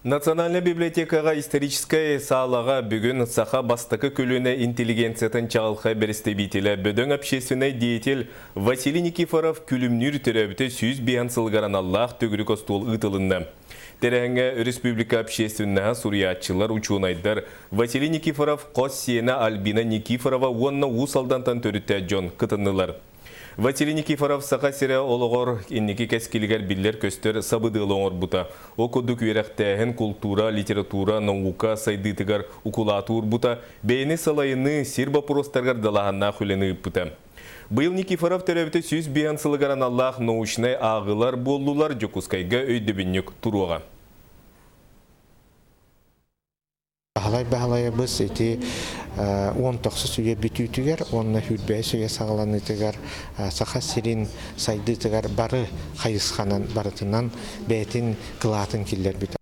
Национальнай библиотекаҕа историческай саалаҕа бүгүн саха бастакы көлүөнэ интеллигенциятын чаҕылхай бэрэстэбиитэлэ, бөдөҥ общественнай деятель Василий Никифоров Күлүмнүүр төрөөбүтэ 105 сылыгар аналлаах төгүрүк остуол ыытылынна. Тэрээһиҥҥэ республика общественноһа, суруйааччылар, учуонайдар Василий Никифоров хос сиэнэ Альбина Никифорова уонна Уус Алдантан төрүттээх дьон кытыннылар. Василий Никифоров Саха сирэ олоҕор инники кэскилигэр биллэр-көстөр сабыдыалы оҥорбута. Ол курдук үөрэхтээһин, култуура, литература, наука сайдыытыгар укулааты уурбута, бэйэни салайыныы, сир боппуруостарыгар далааһыннаах үлэни ыыппыта. Быйыл Никифоров төрөөбүтэ 105 сылыгар аналлаах научнай ааҕыылар буоллулар, Дьокуускайга өйдөбүнньүк туруоҕа. Баһылай Баһылайабыс ити 19 үйэ бүтүүтүгэр уонна 25 үйэ саҕаланыытыгар Саха сирин сайдыытыгар бары хайысханан барытынан бэйэтин кылаатын киллэрбитэ.